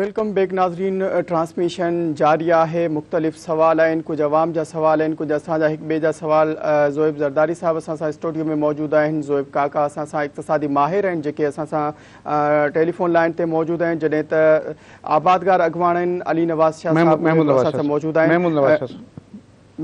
Welcome back ناظرين transmission جاري آهي مختلف سوال آهن ڪجهه عوام جا سوال آهن ڪجهه اسان جا هڪ ٻئي جا سوال زويب زرداري صاحب اسان سان اسٽوڊيو ۾ موجود آهن زويب ڪاڪا اسان سان اقتصادي ماهر آهن جيڪي اسان سان ٽيليفون لائن تي موجود آهن جڏهن ته آبادگار اڳواڻ آهن علي نواز شاهه صاحب اسان سان موجود آهن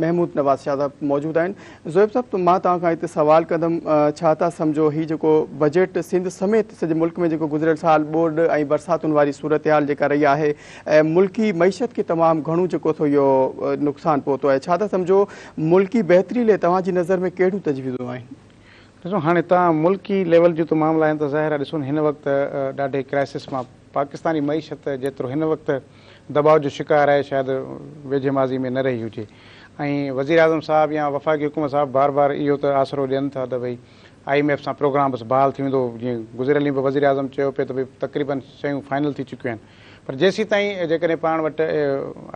محمود نواز شاهه صاحب موجود آهن. زويب صاحب مان توهان کان هتي سوال ڪندم ڇا ٿا سمجهو هي جيڪو بجيٽ سنڌ سميت سڄي ملڪ ۾ جيڪو گذريل سال ٻوڏ ۽ برساتن واري صورتحال جيڪا رهي آهي ملڪي معيشت کي تمام گهڻو جيڪو ٿو اهو نقصان پهتو آهي ڇا ٿا سمجهو ملڪي بهتري لئي توهان جي نظر ۾ ڪهڙيون تجويزون آهن؟ ڏسو هاڻي توهان ملڪي ليول جون ته معاملا آهن ته ظاهر آهي ڏسو هن وقت ڏاڍي ڪرائسس مان پاڪستاني معيشت جيترو هن وقت دٻاء جو شڪار آهي شايد ويجهي ماضي ۾ نه رهي هجي ۽ وزيراعظم صاحب يا وفاقي حڪومت صاحب بار بار اهو ته آسرو ڏين ٿا ته ڀئي I M F سان پروگرام بس بحال ٿي ويندو جيئن گذريل ڏينهن به وزيراعظم چيو پئي ته ڀئي تقريبن شيون فائنل ٿي چڪيون آهن پر جيسيتائين جيڪڏهن پاڻ وٽ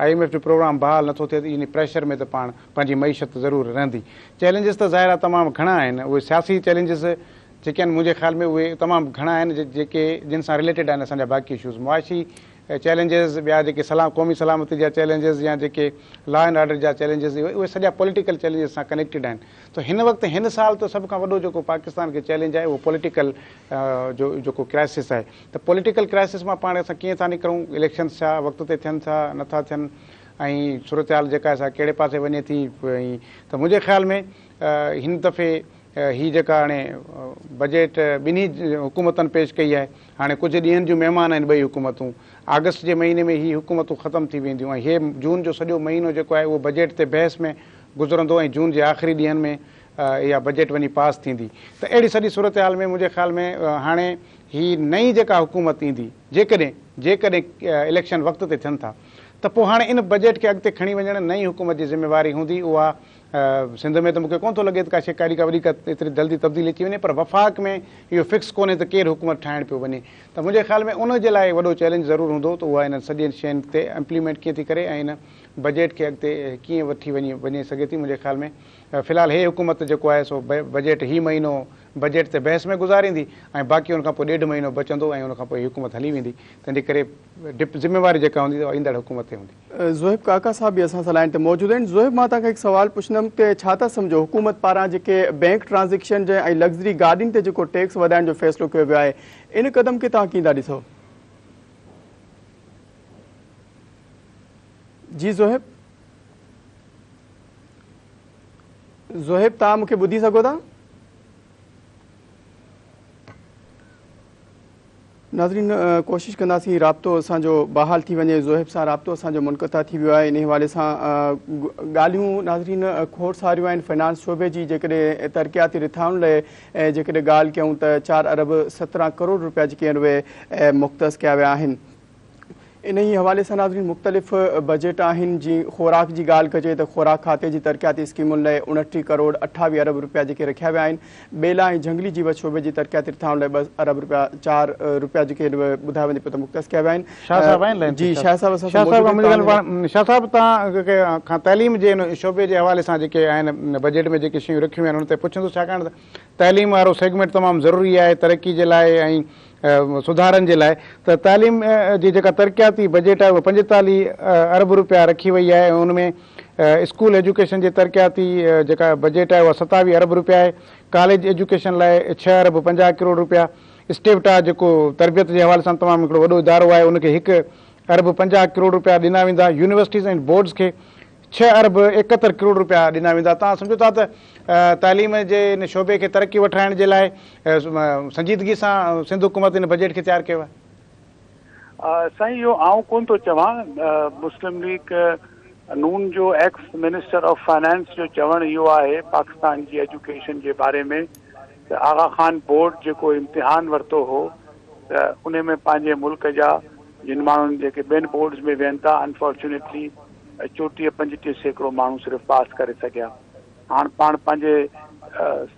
I M F جو پروگرام بحال نٿو ٿئي ته ان پريشر ۾ ته پاڻ پنهنجي معيشت ضرور رهندي چئلينجز ته ظاهر آهي تمام گهڻا آهن اهي سياسي چئلينجز جيڪي آهن منهنجي خيال ۾ اهي تمام گهڻا آهن جيڪي جن سان رليٽيڊ آهن اسان جا باقي اشوز معاشي چئلينجز ٻيا جيڪي سلام قومي سلامتي جا چئلينجز يا جيڪي لا اينڊ آرڊر جا چئلينجز اهي سڄا پوليٽيڪل چئلينجز سان ڪنيڪٽيڊ آهن ته هن وقت هن سال ته سڀ کان وڏو جيڪو پاڪستان کي چئلينج آهي اهو پوليٽيڪل جو جيڪو ڪرائسس آهي ته پوليٽيڪل ڪرائسس مان پاڻ اسان ڪيئن ٿا نڪرون اليڪشنس ڇا وقت تي ٿين ٿا نٿا ٿين ۽ صورتحال جيڪا آهي سا ڪهڙي پاسي وڃي ٿي ۽ ته منهنجي خيال ۾ هن دفعي هي جيڪا هاڻي بجيٽ ٻنهي حڪومتن پيش ڪئي آهي هاڻي ڪجهه ڏينهن جون مهمان آهن ٻئي حڪومتون آگسٽ جي مهيني ۾ هي حڪومتون ختم ٿي وينديون ۽ هي جون جو سڄو مهينو جيڪو آهي اهو بجيٽ تي بحث ۾ گذرندو ۽ جون جي آخري ڏينهن ۾ اها بجيٽ وڃي پاس ٿيندي ته اهڙي سڄي صورتحال ۾ منهنجي خيال ۾ هاڻي هي نئين جيڪا حڪومت ايندي جيڪڏهن جيڪڏهن اليڪشن وقت تي ٿين ٿا ته پوء هاڻي ان بجيٽ کي اڳتي کڻي وڃڻ نئين حڪومت جي ذميواري هوندي اها سنڌ ۾ ته مون کي ڪونه ٿو لڳي ته ڪا شيء ڪاڏي ڪا وڏي ڪا ايتري جلدي تبديلي اچي وڃي پر وفاق ۾ اهو فڪس ڪونهي ته ڪير حڪومت ٺاهڻ پيو وڃي ته منهنجي خيال ۾ ان جي لاء وڏو چئلينج ضرور هوندو ته اها انهن سڄين شين تي امپليمينٽ ڪيئن ٿي ڪري ۽ ان بجيٽ کي اڳتي ڪيئن وٺي وڃي وڃي سگهي ٿي منهنجي خيال ۾ في الحال هي حڪومت جيڪو آهي سو بجيٽ هي مهينو بجيٽ تي بحث ۾ گذاريندي ۽ باقي ان کان پوء ڏيڍ مهينو بچندو ۽ ان کان پوء هي حڪومت هلي ويندي تنهن جي ڪري ڊپ ذميواري جيڪا هوندي اها ايندڙ حڪومت تي هوندي. زوهيب ڪاڪا صاحب به اسان سان لائين تي موجود آهن. زوهيب مان توهان کان هڪ سوال پڇندم ته ڇا ٿا سمجهو حڪومت پاران جيڪي بينڪ ٽرانزيڪشن جي ۽ لگزري گاڏين تي جيڪو ٽيڪس وڌائڻ جو فيصلو ڪيو ويو آهي ان قدم کي توهان ڪيئن ٿا ڏسو؟ جي زوهيب زوهيب توهان مون کي ٻڌي سگهو ٿا؟ ناظرين ڪوشش ڪنداسين رابطو اسان جو بحال ٿي وڃي زوهيب سان رابطو اسان جو منقطع ٿي ويو آهي انهي حوالي سان ڳالهيون ناظرين کوڙ ساريون آهن فنانس شعبي جي جيڪڏهن ترقياتي رٿائن لاء جيڪڏهن ڳالهه ڪيون ته 4 ارب 17 ڪروڙ روپيا جيڪي آهن اهي مختص ڪيا ويا آهن انهيء حوالي سان ناظرين مختلف بجيٽ آهن جي خوراڪ جي ڳالهه ڪجي ته خوراڪ کاتي جي ترقياتي اسڪيمن لاء 29 ڪروڙ 28 ارب روپيا جيڪي رکيا ويا آهن ٻيلا ۽ جهنگلي جيوت شعبي جي ترقياتي رٿائن لاء 2 ارب روپيا 4 روپيا جيڪي ٻڌايو وڃي پيو ته مختص ڪيا ويا آهن. شاهه صاحب آهن لائين تي جي شاهه صاحب اسان سان موجود آهن شاهه صاحب توهان کان تعليم جي ان شعبي جي حوالي سان جيڪي آهن بجيٽ ۾ جيڪي شيون رکيون ويون آهن ان تي پڇندس ڇاڪاڻ ته تعليم وارو سيگمينٽ تمام ضروري آهي ترقي جي لاء ۽ سڌارن جي لاء ته تعليم جي جيڪا ترقياتي بجيٽ آهي اها 45 ارب روپيا رکي وئي آهي ۽ ان ۾ اسڪول ايجوڪيشن جي ترقياتي جيڪا بجيٽ آهي اها 27 ارب روپيا آهي، ڪاليج ايجوڪيشن لاء 6 ارب 50 ڪروڙ روپيا، اسٽيوٽا جيڪو تربيت جي حوالي سان تمام هڪڙو وڏو ادارو آهي ان کي 1 ارب 50 ڪروڙ روپيا ڏنا ويندا، يونيورسٽيز ۽ بورڊز کي 6 ارب 71 ڪروڙ روپيا ڏنا ويندا. توهان سمجهو ٿا ته تعليم جي ان شعبي کي ترقي وٺرائڻ جي لاء سنجيدگي سان سنڌ حڪومت ان بجيٽ کي تيار ڪيو آهي؟ سائين اهو آئون ڪونه ٿو چوان، مسلم ليگ نون جو ايڪس منسٽر آف فنانس جو چوڻ اهو آهي پاڪستان جي ايجوڪيشن جي باري ۾ ته آغا خان بورڊ جيڪو امتحان ورتو هو ته ان ۾ پنهنجي ملڪ جا جن ماڻهن جيڪي ٻين بورڊز ۾ ويهن ٿا انفارچونيٽلي 24 35% ماڻهو صرف پاس ڪري سگهيا. هاڻ پاڻ پنهنجي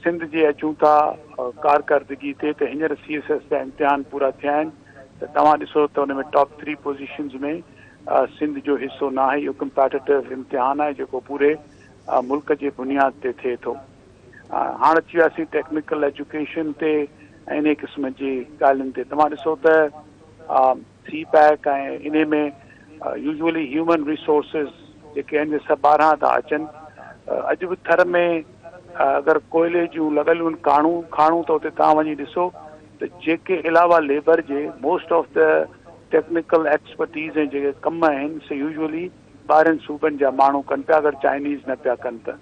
سنڌ جي اچون ٿا ڪارڪردگي تي ته هينئر سي ايس ايس جا امتحان پورا ٿيا آهن ته توهان ڏسو ته ان ۾ ٽاپ ٿري پوزيشنز ۾ سنڌ جو حصو ناهي. اهو ڪمپيٽيٽو امتحان آهي جيڪو پوري ملڪ جي بنياد تي ٿئي ٿو. هاڻ اچي وياسين ٽيڪنيڪل ايجوڪيشن تي ۽ انهي قسم جي ڳالهين تي توهان ڏسو ته. سي پيڪ ۽ انهي ۾ يوزولي هيومن ريسورسز جيڪي آهن سڀ ٻاهران ٿا اچن. اڄ به ٿر ۾ اگر ڪوئلي جون لڳل آهن ڪاڻون کاڻون ته اتي توهان وڃي ڏسو ته جيڪي علاوه ليبر جي most of the technical expertise ۽ جيڪي ڪم آهن سي يوزولي ٻاهرين صوبن جا ماڻهو ڪن پيا اگر چائنيز نه پيا ڪن ته.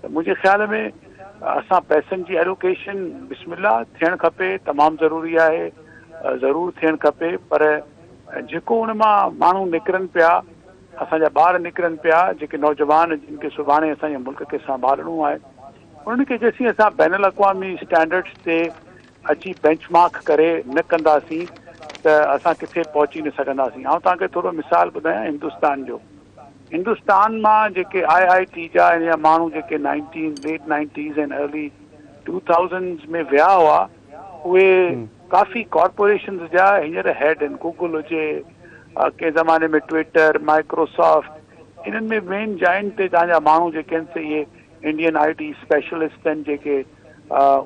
ته منهنجي خيال ۾ اسان پئسن جي ايلوڪيشن بسم الله ٿيڻ کپي تمام ضروري آهي ضرور ٿيڻ کپي پر جيڪو ان مان ماڻهو نڪرن پيا اسان جا ٻار نڪرن پيا جيڪي نوجوان جن کي سڀاڻي اسان جي ملڪ کي سنڀالڻو آهي انهن کي جيسين اسان بين الاقوامي اسٽينڊرڊس تي اچي بينچ مارڪ ڪري نه ڪنداسين ته اسان ڪٿي پهچي نه سگهنداسين. آئون توهان کي ٿورو مثال ٻڌايان هندستان جو. هندستان مان جيڪي آء آء ٽي جا ۽ يا ماڻهو جيڪي nineteen late nineties ۽ early two thousands ۾ ويا هئا اهي ڪافي ڪارپوريشنز جا هينئر هيڊ آهن. گوگل هجي، ڪنهن زماني ۾ ٽوئٽر، مائڪروسافٽ، انهن ۾ مين جاين تي توهان جا ماڻهو جيڪي آهن سي اهي انڊين I T specialist آهن جيڪي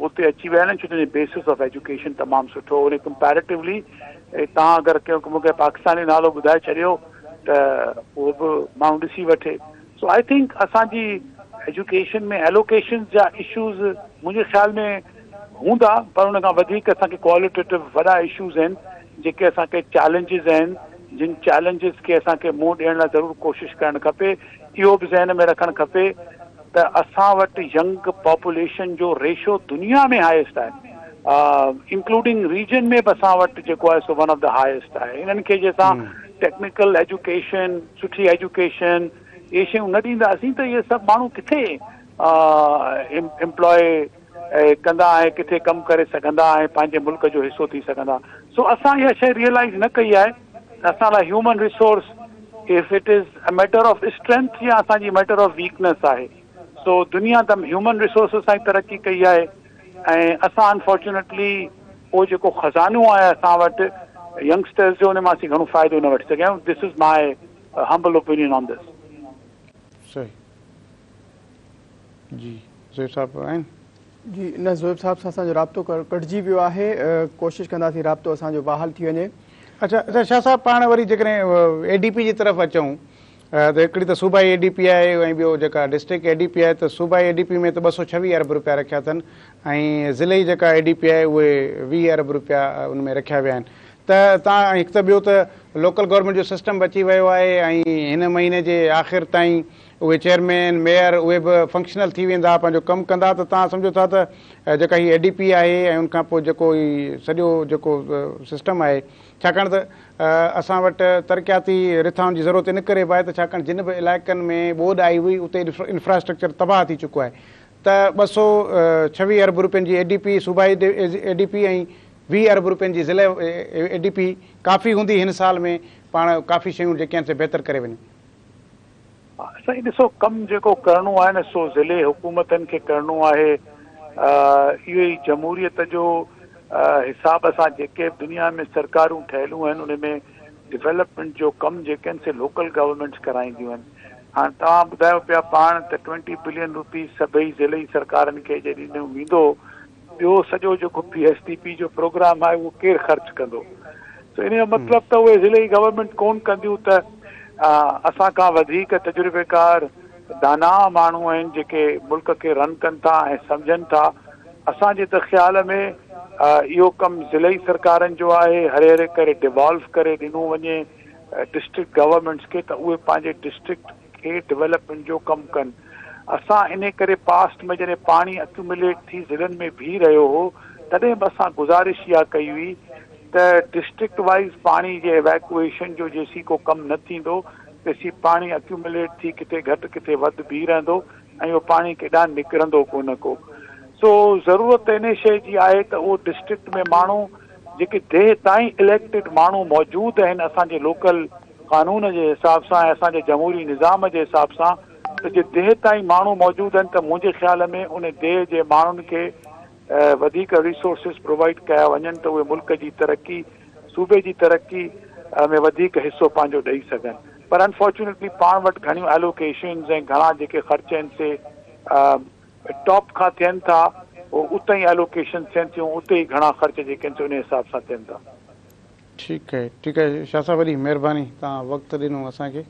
اتي اچي ويا آهن ڇو ته بيسس آف ايجوڪيشن تمام سٺو هو ڪمپيريٽولي توهان اگر ڪنهن مون کي پاڪستاني نالو ٻڌائي ڇڏيو ته اهو به ماڻهو ڏسي وٺي سو I think اسان جي ايجوڪيشن ۾ ايلوڪيشن جا اشوز منهنجي خيال ۾ هوندا پر ان کان وڌيڪ اسان کي ڪواليٽيٽو وڏا اشوز آهن جيڪي اسان کي چئلينجز آهن جن چئلينجز کي اسان کي منهن ڏيڻ لاء ضرور ڪوشش ڪرڻ کپي اهو به ذهن ۾ رکڻ کپي ته اسان وٽ ينگ پاپوليشن جو ريشو دنيا ۾ هائيسٽ آهي انڪلوڊنگ ريجن ۾ به اسان وٽ جيڪو آهي سو ون آف the highest آهي انهن کي جي اسان ٽيڪنيڪل ايجوڪيشن سٺي ايجوڪيشن اهي شيون نه ڏينداسين ته اهي سڀ ماڻهو ڪٿي امپلائي ڪندا ۽ ڪٿي ڪم ڪري سگهندا ۽ پنهنجي ملڪ جو حصو ٿي سگهندا. سو اسان اها شيء ريئلائيز نه ڪئي آهي ته اسان لاء human resource if it is a matter of strength يا اسان جي ميٽر آف ويڪنيس آهي. سو دنيا ته هيومن ريسورسز سان ئي ترقي ڪئي آهي ۽ اسان انفارچونيٽلي اهو جيڪو خزانو آهي اسان وٽ ينگسٽرز جو ان مان اسين گهڻو فائدو نه وٺي سگهيا آهيون. This is my humble opinion on this. صحيح. جي زويب صاحب آهن؟ جي نه زويب صاحب سان اسان جو رابطو ڪٽجي ويو آهي ڪوشش ڪنداسين رابطو اسان جو بحال ٿي وڃي. اڇا اڇا شاهه صاحب پاڻ وري جيڪڏهن اي ڊي پي جي طرف اچون ته هڪڙي ته صوبائي اي ڊي پي آهي ۽ ٻيو جيڪا ڊسٽرڪٽ اي ڊي پي آهي ته صوبائي اي ڊي پي ۾ ته 226 ارب روپيا رکيا اٿن ۽ ضلعي جيڪا اي ڊي پي آهي اهي 20 ارب روپيا ان ۾ رکيا ويا آهن ته تان هڪ ته ٻيو ته لوڪل گورنمينٽ جو سسٽم به اچي ويو آهي ۽ هن مهيني جي آخر تائين اهي چيئرمين، ميئر اهي به فنڪشنل ٿي ويندا پنهنجو ڪم ڪندا ته توهان سمجهو ٿا ته جيڪا هي اي ڊي پي آهي ۽ ان کان پوء جيڪو هي سڄو جيڪو سسٽم آهي ڇاڪاڻ ته اسان وٽ ترقياتي رٿائن جي ضرورت ان ڪري به آهي ته ڇاڪاڻ جن به علائقن ۾ ٻوڏ آئي هئي اتي انفراسٽرڪچر تباهه ٿي چڪو آهي ته 226 ارب روپين جي اي ڊي پي صوبائي اي ڊي پي ۽ 20 ارب روپين جي ضلعي اي ڊي پي ڪافي هوندي هن سال ۾ پاڻ ڪافي شيون جيڪي آهن سي بهتر ڪري وڃون. سائين ڏسو ڪم جيڪو ڪرڻو آهي نه سو ضلعي حڪومتن کي ڪرڻو آهي اهو ئي جمهوريت جو حساب سان جيڪي به دنيا ۾ سرڪارون ٺهيلون آهن ان ۾ ڊولپمينٽ جو ڪم جيڪي آهن سي لوڪل گورنمينٽس ڪرائينديون آهن هاڻ توهان ٻڌايو پيا پاڻ ته ٽوئنٽي بلين روپيز سڀئي ضلعي سرڪارن کي جي ڏنو ويندو ٻيو سڄو جيڪو پي ايس ڊي پي جو پروگرام آهي اهو ڪير خرچ ڪندو؟ سو ان جو مطلب ته اهي ضلعي گورنمينٽ ڪون ڪنديون ته اسان کان وڌيڪ تجربيڪار داناء ماڻهو آهن جيڪي ملڪ کي رن ڪن ٿا ۽ سمجهن ٿا. اسان جي ته خيال ۾ اهو ڪم ضلعي سرڪارن جو آهي هري هري ڪري ڊيوالو ڪري ڏنو وڃي ڊسٽرڪٽ گورنمينٽس کي ته اهي پنهنجي ڊسٽرڪٽ کي ڊولپمينٽ جو ڪم ڪن. اسان انهي ڪري پاسٽ ۾ جڏهن پاڻي اڪيوميليٽ ٿي ضلعن ۾ بيهي رهيو هو تڏهن به اسان گذارش اها ڪئي هئي ته ڊسٽرڪٽ وائيز پاڻي جي ايويڪوئيشن جو جيسين ڪو ڪم نه ٿيندو تيسين پاڻي اڪيوميليٽ ٿي ڪٿي گهٽ ڪٿي وڌ بيهي رهندو ۽ اهو پاڻي ڪيڏانهن نڪرندو ڪونه ڪو. سو ضرورت انهي شيء جي آهي ته اهو ڊسٽرڪٽ ۾ ماڻهو جيڪي ديهه تائين اليڪٽيڊ ماڻهو موجود آهن اسان جي لوڪل قانون جي حساب سان ۽ اسان جي جمهوري نظام جي حساب سان ته جي ديهه تائين ماڻهو موجود آهن ته منهنجي خيال ۾ ان ديهه جي ماڻهن کي وڌيڪ ريسورسز پرووائيڊ ڪيا وڃن ته اهي ملڪ جي ترقي صوبي جي ترقي ۾ وڌيڪ حصو پنهنجو ڏئي سگهن پر انفارچونيٽلي پاڻ وٽ گهڻيون الوڪيشنز ۽ گهڻا جيڪي خرچ آهن سي ٽاپ کان ٿين ٿا اتان ئي الوڪيشنز ٿين ٿيون اتي ئي گهڻا خرچ جيڪي آهن سي ان حساب سان ٿين ٿا. ٺيڪ آهي ٺيڪ آهي شاهه صاحب وڏي مهرباني توهان وقت ڏنو اسان کي.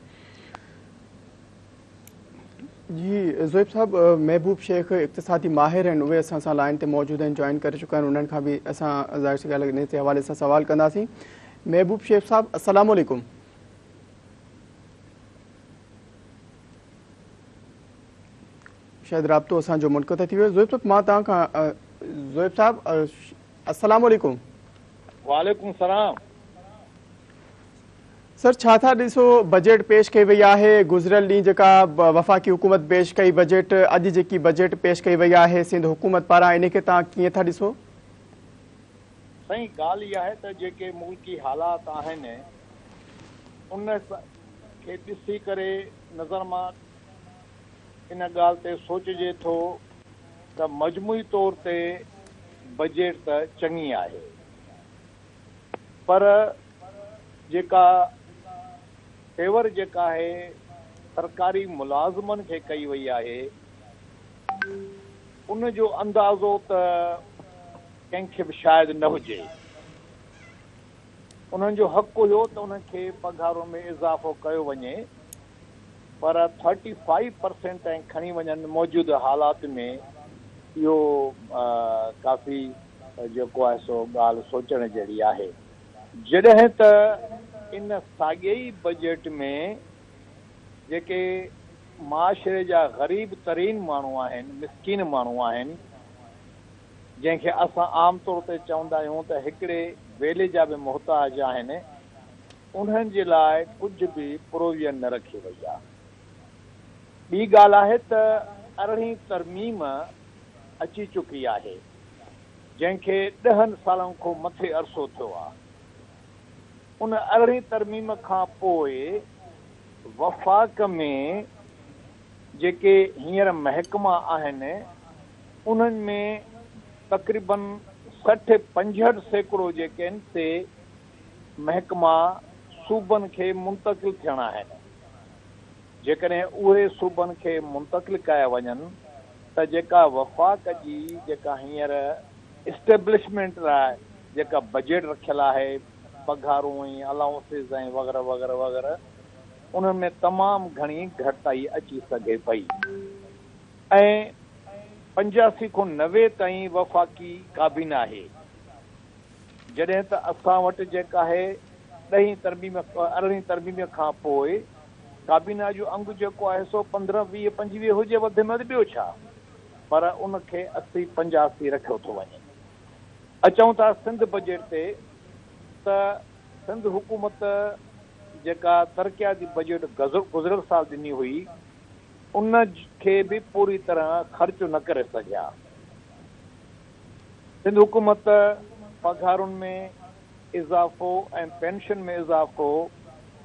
جي زويب صاحب محبوب شيخ اقتصادي ماهر آهن اهي اسان سان لائن تي موجود آهن جوائن ڪري چڪا آهن انهن کان به اسان ظاهر سي ڳالهه ان جي حوالي سان سوال ڪنداسين محبوب شيخ صاحب السلام عليڪم. شايد رابطو اسان جو منقطع ٿي ويو زويب صاحب مان توهان کان زويب صاحب السلام عليڪم. وعليڪم السلام. سر ڇا ٿا ڏسو بجيٽ پيش ڪئي وئي آهي گذريل ڏينهن جيڪا وفاقي حڪومت پيش ڪئي بجيٽ اڄ جيڪي بجيٽ پيش ڪئي وئي آهي سنڌ حڪومت پاران انهي کي توهان ڪيئن ٿا ڏسو؟ سائين ڳالهه اها آهي ته جيڪي ملڪي حالات آهن ان کي ڏسي ڪري نظر مان ان ڳالهه تي سوچجي ٿو ته مجموعي طور تي بجيٽ ته چڱي آهي پر جيڪا فيور جيڪا آهي سرڪاري ملازمن کي ڪئي وئي آهي ان جو اندازو ته ڪنهن کي به شايد نه هجي. انهن جو حق هيو ته انهن کي پگهارن ۾ اضافو ڪيو وڃي پر ٿرٽي فائيو پرسينٽ تائين کڻي وڃن موجوده حالات ۾ اهو ڪافي جيڪو آهي سو ڳالهه سوچڻ جهڙي آهي جڏهن ته ان ساڳئي ئي بجيٽ ۾ جيڪي معاشري جا غريب ترين ماڻهو آهن مسڪين ماڻهو آهن جنهن کي اسان عام طور تي چوندا آهيون ته هڪڙي ويلي جا به محتاج آهن، انهن جي لاء ڪجهه به پروويزن نه رکي وئي آهي. ٻي ڳالهه آهي ته ارڙهين ترميم اچي چڪي آهي، جنهن کي ڏهن سالن کان مٿي عرصو ٿيو آهي. ان ارڙهين ترميم کان پوء وفاق ۾ جيڪي هينئر محڪما آهن، انهن ۾ تقريباً 60 65% جيڪي آهن سي محڪما صوبن کي منتقل ٿيڻا آهن. جيڪڏهن اهي صوبن کي منتقل ڪيا وڃن ته جيڪا وفاق جي جيڪا هينئر اسٽيبلشمينٽ لاء جيڪا بجيٽ رکيل آهي پگهارون ۽ الائونسز ۽ وغيره وغيره وغيره انهن ۾ تمام گهڻي گهٽتائي اچي سگهي پئي. ۽ 85 کان 90 تائين وفاقي ڪابينا آهي، جڏهن ته اسان وٽ جيڪا آهي ڏهين ترميم ارڙهين ترميم کان پوء ڪابينا جو انگ جيڪو آهي سو 15 20 25 هجي وڌ ۾ وڌ ٻيو ڇا پر ان کي 80 85 رکيو ٿو وڃي. اچون ٿا سنڌ بجيٽ تي ته سنڌ حڪومت جيڪا ترقياتي بجيٽ گذريل سال ڏني هئي ان کي به پوري طرح خرچ نه ڪري سگهيا. سنڌ حڪومت پگهارن ۾ اضافو ۽ پينشن ۾ اضافو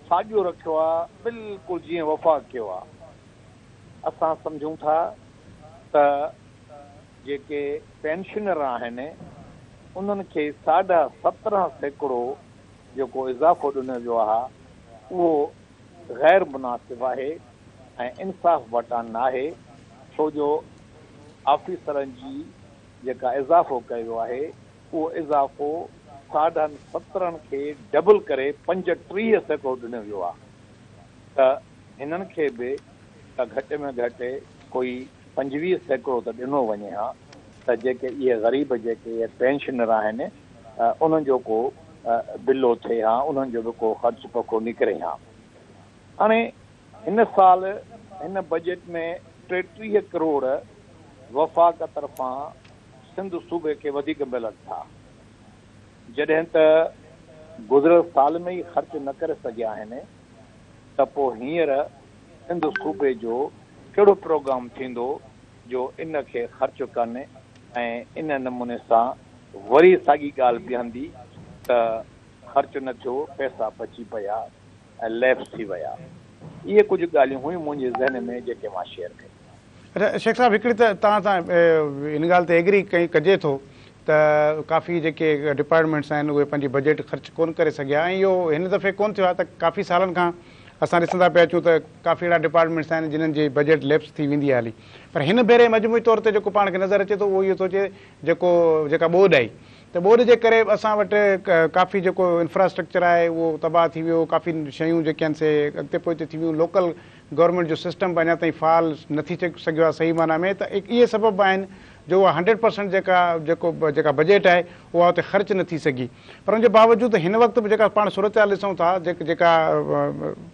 ساڳيو رکيو آ بلڪل جيئن وفاق ڪيو آ. اسان سمجهون ٿا ته جيڪي پينشنر آهن انهن کي ساڍا 17% جيڪو اضافو ڏنو ويو آ اهو غير مناسب آهي ۽ انصاف وٽان ناهي ڇو جو آفيسرن جي جيڪا اضافو ڪيو ويو آهي اهو اضافو ساڍن 17 کي ڊبل ڪري 35% ڏنو ويو آهي ته هنن کي به ته گهٽ ۾ گهٽ ڪوئي 25% ته ڏنو وڃي ها ته جيڪي اهي غريب جيڪي اهي پينشنر آهن انهن جو ڪو بلو ٿئي ها، انهن جو به ڪو خرچ پکو نڪري ها. هاڻي هن سال هن بجيٽ ۾ 33 ڪروڙ وفاق طرفان سنڌ صوبي کي وڌيڪ ملن ٿا، جڏهن ته گذريل سال ۾ ئي خرچ نه ڪري سگهيا آهن ته پوء هينئر سنڌ صوبي جو ڪهڙو پروگرام ٿيندو جو ان کي خرچ ڪن ۽ ان نموني سان وري ساڳي ڳالهه بيهندي ته خرچ نه ٿيو، پئسا بچي پيا ۽ ليپس ٿي ويا. اهي ڪجهه ڳالهيون هيون منهنجي ذهن ۾ جيڪي مان شيئر ڪيون. اڇا شيخ صاحب هڪڙي ته توهان سان ان ڳالهه تي ايگري ڪجي ٿو ته ڪافي جيڪي ڊپارٽمينٽس آهن اهي پنهنجي بجيٽ خرچ ڪونه ڪري سگهيا ۽ اهو هن دفعي ڪونه ٿيو آهي ته ڪافي سالن کان اسان ڏسندا پيا اچون ته ڪافي اهڙا ڊپارٽمينٽس آهن جنھن جي بجيٽ ليپس ٿي ويندي آهي هلي پر هن ڀيري مجموعي طور تي جيڪو پاڻ کي نظر اچي ٿو اهو اهو ٿو اچي جيڪو جيڪا ٻوڏ آئي ته ٻوڏ جي ڪري به اسان وٽ ڪافي جيڪو انفراسٽرڪچر آهي اهو تباهه ٿي ويو، ڪافي شيون جيڪي آهن سي اڳتي پوئتي ٿي ويون، لوڪل گورنمينٽ جو سسٽم به اڃا تائين فعال نه ٿي سگهيو آهي صحيح معنيٰ ۾ ته اهي سبب به آهن جو اها هنڊريڊ پرسنٽ جيڪا جيڪو جيڪا بجيٽ آهي اها اتي خرچ نه ٿي سگهي پر ان جي باوجود هن وقت به جيڪا پاڻ صورتحال ڏسون ٿا جيڪا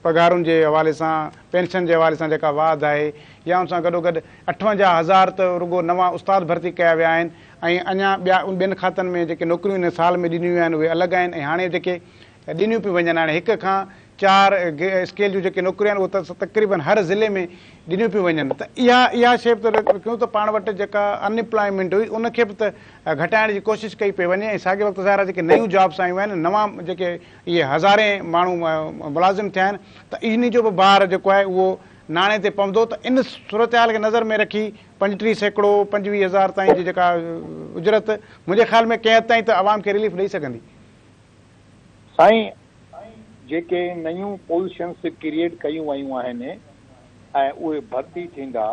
پگهارن جي حوالي سان پينشن جي حوالي سان جيڪا واڌ آهي يا ان سان گڏوگڏ 58 هزار ته رڳو نوان استاد ڀرتي ڪيا ويا آهن ۽ اڃا ٻيا ٻين کاتن ۾ جيڪي نوڪريون هن سال ۾ ڏنيون ويون آهن اهي الڳ آهن ۽ هاڻي جيڪي ڏنيون پيون وڃن هاڻي هڪ کان چار اسڪيل جون جيڪي نوڪريون آهن اهي تقريبن هر ضلعي ۾ ڏنيون پيون وڃن ته اها اها شيء به ته رکيون ته پاڻ وٽ جيڪا ان امپلائمينٽ هئي ان کي به ته گهٽائڻ جي ڪوشش ڪئي پئي وڃي ۽ ساڳئي وقت ظاهر آهي جيڪي نيون جابس آيون آهن نوان جيڪي اهي هزارين ماڻهو ملازم ٿيا آهن ته انهي جو به بار جيڪو آهي اهو ناڻي تي پوندو ته ان صورتحال کي نظر ۾ رکي 35%، 25,000 تائين جي جيڪا اجرت منهنجي خيال ۾ ڪنهن حد تائين ته عوام کي رليف ڏئي سگهندي. سائين جيڪي نيون پوزيشنس ڪريئيٽ ڪيون ويون آهن ۽ اهي ڀرتي ٿيندا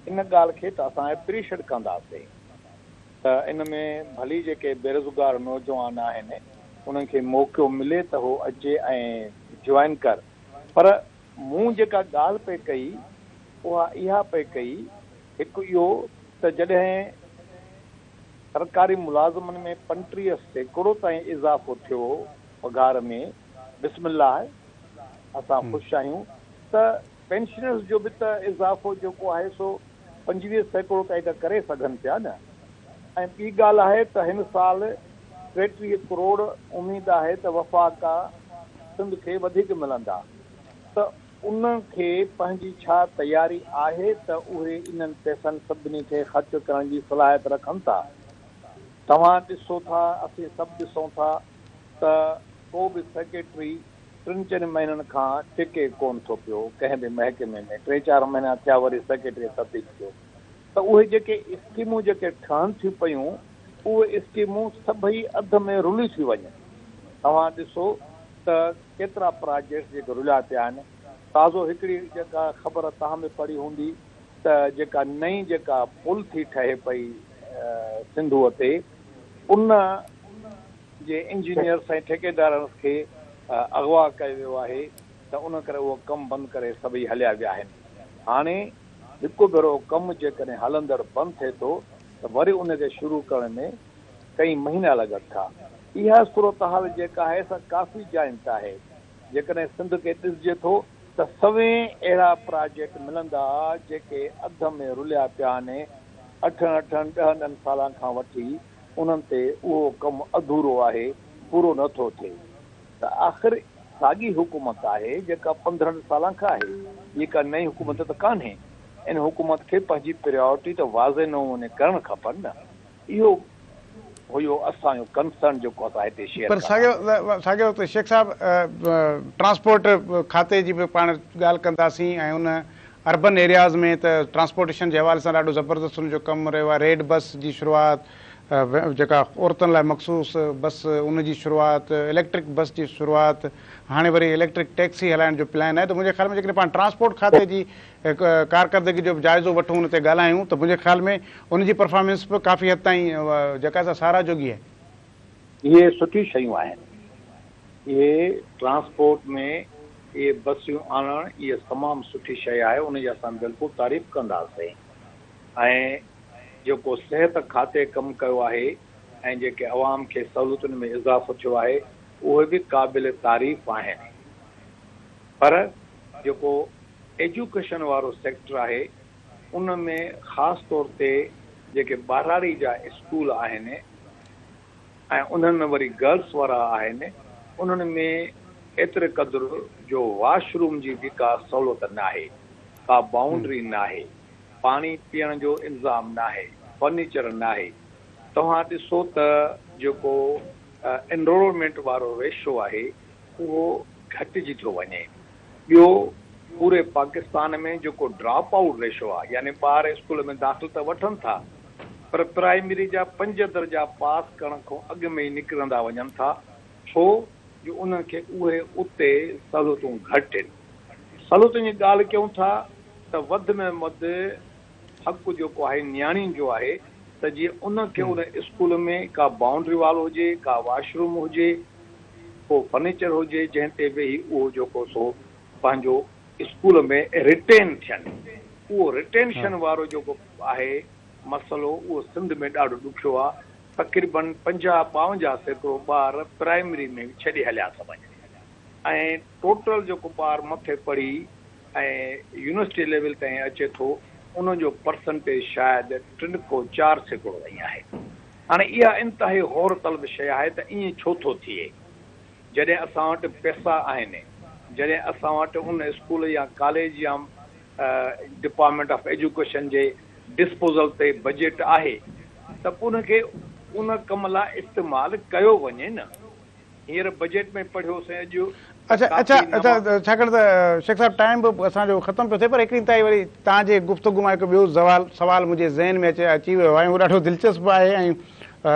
ان ڳالهه کي ته اسان اپريشيٽ ڪنداسين ته ان ۾ ڀلي جيڪي بيروزگار نوجوان آهن انهن کي موقعو ملي ته هو اچي ۽ جوائن ڪر پر مون جيڪا ڳالهه پئي ڪئي اها اها پئي ڪئي، هڪ اهو ته جڏهن سرڪاري ملازمن ۾ 35% تائين اضافو ٿيو پگهار ۾ بسم الله اسان خوش آهيون ته پينشنرز جو به ته اضافو جيڪو آهي سو 25% تائين ته ڪري سگهن پيا نه ۽ ٻي ڳالهه آهي ته هن سال 33 ڪروڙ اميد آهي ته وفاق کان سنڌ کي وڌيڪ ملندا ته ان کي پنهنجي ڇا تياري آهي ته اهي انهن پئسن سڀني کي خرچ ڪرڻ جي صلاحيت رکن ٿا؟ توهان ڏسو ٿا، اسين سڀ ڏسون ٿا ته ڪو به سيڪريٽري ٽن چئن مهينن کان ٽڪي ڪونه ٿو پيو ڪنهن به محڪمي ۾ ٽي چار مهينا ٿيا وري سيڪريٽري تبديل ٿيو ته اهي جيڪي اسڪيمون جيڪي ٺهن ٿيون پيون اهي اسڪيمون سڀئي اڌ ۾ رلي ٿيون وڃن توهان ڏسو ته ڪيترا پراجيڪٽس جيڪي رليا پيا آهن، تازو هڪڙي جيڪا خبر توهان به پڙهي هوندي ته جيڪا نئين جيڪا پل ٿي ٺهي پئي سنڌوء تي ان جي انجنيئرس ۽ ٺيڪيدارن کي اغوا ڪيو ويو آهي ته ان ڪري اهو ڪم بند ڪري سڀئي هليا ويا آهن. هاڻي هڪ ڀيرو ڪم جيڪڏهن هلندڙ بند ٿئي ٿو ته وري ان کي شروع ڪرڻ ۾ ڪئين مهينا لڳن ٿا. اها صورتحال جيڪا آهي سا ڪافي جاين تي آهي. جيڪڏهن سنڌ کي ڏسجي ٿو ته سوين اهڙا پراجيڪٽ ملندا جيڪي اڌ ۾ رليا پيا آهن، اٺن اٺن ڏهن ڏهن سالن کان وٺي انهن تي اهو ڪم اڌورو آهي، پورو نه ٿو ٿئي. ته آخر ساڳي حڪومت آهي جيڪا 15 سالن کان آهي، هيء ڪا نئين حڪومت ته ڪانهي. ان حڪومت کي پنهنجي پريارٽي ته واضح نموني ڪرڻ کپن نه. اهو هيو اسان جو ڪنسرن جيڪو اسان هتي شيئر پر ڪندا. ساڳئي وقت شيخ صاحب ٽرانسپورٽ کاتي جي به پاڻ ڳالهه ڪنداسين ۽ ان اربن ايرياز ۾ ته ٽرانسپورٽيشن جي حوالي سان ڏاڍو زبردست ان جو ڪم رهيو آهي ريڊ بس جي شروعات جيڪا عورتن لاء مخصوص بس ان جي شروعات اليڪٽرڪ بس جي شروعات هاڻي وري اليڪٽرڪ ٽيڪسي هلائڻ جو پلان آهي ته منهنجي خيال ۾ جيڪڏهن پاڻ ٽرانسپورٽ کاتي جي ڪارڪردگي جو به جائزو وٺون ان تي ڳالهايون ته منهنجي خيال ۾ ان جي پرفارمنس به ڪافي حد تائين جيڪا سا ساراهه جوڳي آهي. اهي سٺيون شيون آهن. اهي ٽرانسپورٽ ۾ اهي بسيون آڻڻ اهي تمام سٺي شيء آهي ان جي اسان بلڪل تعريف ڪنداسين ۽ جيڪو صحت کاتي ڪم ڪيو آهي ۽ جيڪي عوام کي سهولتن ۾ اضافو ٿيو آهي اهي به قابل تعريف آهن پر جيڪو ايجوڪيشن وارو سيڪٽر آهي ان ۾ خاص طور تي جيڪي ٻهراڙي جا اسڪول آهن ۽ انهن ۾ وري گرلس وارا آهن انهن ۾ ايتري قدر جو واش روم جي به ڪا سهولت ناهي، ڪا بائونڊري ناهي، پاڻي پيئڻ جو انظام ناهي، فرنيچر ناهي. توهان ڏسو ته جيڪو انرولمينٽ وارو ريشو آهي اهو گهٽجي ٿو وڃي. ٻيو پوري پاڪستان ۾ جيڪو ڊراپ آئوٽ ريشو آهي يعني ٻار اسڪول ۾ داخل ته وٺن ٿا پر پرائمري جا پنج درجا پاس ڪرڻ کان اڳ ۾ ئي نڪرندا وڃن ٿا ڇو جو انهن کي اهي اتي سهولتون گهٽ آهن. سهولتن جي ڳالهه ڪيون ٿا ته وڌ ۾ وڌ حق جيڪو آهي نياڻين جو آهي ته جيئن ان کي ان اسڪول ۾ ڪا بائونڊري وال هجي، ڪا واش روم هجي، ڪو فرنيچر هجي جنهن تي ويهي اهو جيڪو سو پنهنجو اسڪول ۾ رٽين ٿين. اهو رٽينشن وارو جيڪو آهي مسئلو اهو سنڌ ۾ ڏاڍو ڏکيو آهي. تقريبن 50 52% ٻار پرائمري ۾ به ڇڏي هليا ٿا وڃن ۽ ٽوٽل جيڪو ٻار مٿي پڙهي ۽ يونيورسٽي ليول تائين اچي ٿو ان جو پرسنٽيج شايد ٽن کان 4% تائين آهي. هاڻي اها انتهائي غور طلب شيء آهي ته ائين ڇو ٿو ٿئي؟ جڏهن اسان وٽ پئسا آهن، جڏهن اسان وٽ ان اسڪول يا ڪاليج يا ڊپارٽمينٽ آف ايجوڪيشن جي ڊسپوزل تي بجيٽ آهي ته پوء ان کي ان ڪم لاء استعمال ڪيو وڃي نه. هينئر بجيٽ ۾ پڙهيوسين اڄ اڇا اڇا ڪافي اڇا نوان. ڇاڪاڻ ته شيخ صاحب ٽائيم به اسان جو ختم پيو ٿئي پر هڪڙي انتهائي وري توهان جي گفتگو مان هڪ ٻيو زوال سوال منهنجي ذهن ۾ اچي اچي ويو آهي ۽ اهو ڏاڍو دلچسپ آهي ۽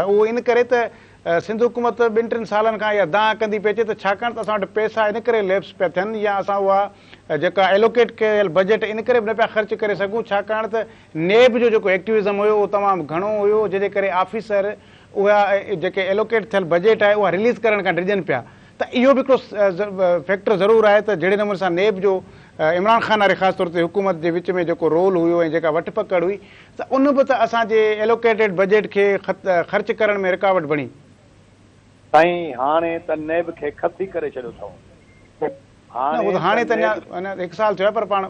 اهو ان ڪري ته سنڌ حڪومت ٻن ٽن سالن کان اها دانهن ڪندي پئي اچي ته ڇاڪاڻ ته اسان وٽ پئسا ان ڪري ليپس پيا ٿين يا اسان اها جيڪا ايلوڪيٽ ڪيل بجيٽ ان ڪري به نه پيا خرچ ڪري سگهون ڇاڪاڻ ته نيب جو جيڪو ايڪٽيوزم هيو اهو تمام گهڻو هيو جنهن جي ڪري آفيسر اها جيڪي ايلوڪيٽ ٿيل بجيٽ آهي اها رليز ڪرڻ کان ڊڄن پيا ته اهو به هڪڙو فيڪٽر ضرور آهي ته جهڙي نموني سان نيب جو عمران خان واري خاص طور تي حڪومت جي وچ ۾ جيڪو رول هيو ۽ جيڪا وٺ پڪڙ هئي ته ان به ته اسان جي ايلوڪيٽيڊ بجيٽ کي خرچ ڪرڻ ۾ رڪاوٽ بڻي. سائين هاڻي ته نيب کي خسي ڪري ڇڏيو اٿئون. نه اهو ته هاڻي ته اڃا هڪ سال ٿيو آهي پر پاڻ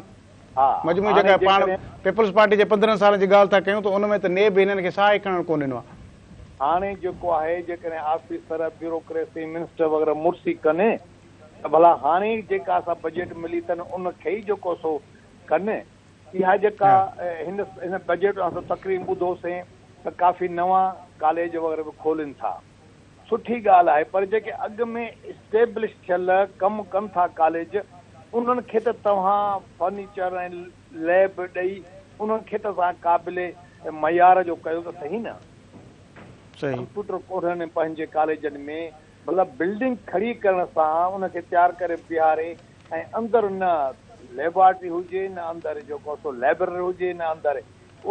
مجموعي جيڪا پاڻ پيپلز پارٽي جي 15 سالن جي ڳالهه ٿا ڪيون ته ان ۾ ته نيب هنن کي ساهه ئي کڻڻ ڪونه ڏنو آهي. هاڻي جيڪو آهي جيڪڏهن آفيسر، بيوروڪريسي، منسٽر وغيره مڙسي ڪن ته ڀلا هاڻي جيڪا اسان بجيٽ ملي اٿن ان کي ئي جيڪو سو ڪن. اها جيڪا هن هن بجيٽ اسان تقريبن ٻڌوسين ته ڪافي نوان ڪاليج وغيره به کولين ٿا. سٺي ڳالهه آهي پر جيڪي اڳ ۾ اسٽيبلش ٿيل ڪم ڪن ٿا ڪاليج انهن کي ته توهان فرنيچر ۽ ليب ڏئي انهن کي ته توهان قابل معيار جو ڪيو ته سهي نه. ڪمپيوٽر ڪونهن پنهنجي ڪاليجن ۾ ڀلا بلڊنگ کڙي ڪرڻ سان ان کي تيار ڪري بيهاري ۽ اندر نه ليبارٽري هجي نه اندر جيڪو سو لائبرري هجي نه اندر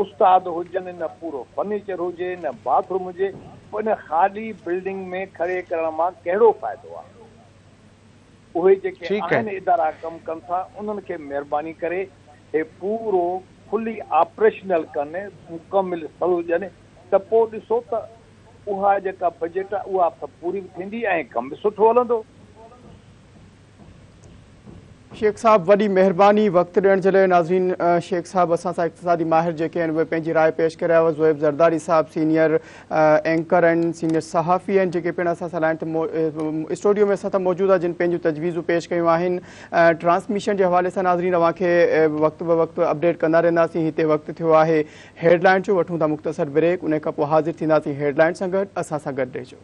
استاد هجن نه پورو فرنيچر هجي نه باٿ روم هجي پوء ان خالي بلڊنگ ۾ کڙي ڪرڻ مان ڪهڙو فائدو آهي. اهي جيڪي آهن ادارا ڪم ڪن ٿا انهن کي مهرباني ڪري هي پورو فلي آپريشنل ڪن مڪمل سهولت ڏين ته پوء ڏسو ته اها جيڪا بجيٽ آهي اها ته پوري به ٿيندي ۽ ڪم به سٺو هلندو. شيخ صاحب وڏي مهرباني وقت ڏيڻ جي لاء ناظرين شيخ صاحب اسان سان اقتصادي ماهر جيڪي آهن اهي پنهنجي راء پيش ڪري رهيا هئا زويب زرداري صاحب سينيئر اينڪر آهن سينيئر صحافي آهن جيڪي پڻ اسان سان لائن تي اسٽوڊيو ۾ اسان سان موجود آهن جن پنهنجون تجويزون پيش ڪيون آهن ٽرانسميشن جي حوالي سان ناظرين اوهان کي وقت به وقت اپڊيٽ ڪندا رهنداسين هتي وقت ٿيو آهي هيڊ لائن جو وٺون ٿا مختصر بريڪ ان کان پوء حاضر ٿينداسين هيڊ لائن سان گڏ اسان سان گڏ رهجو.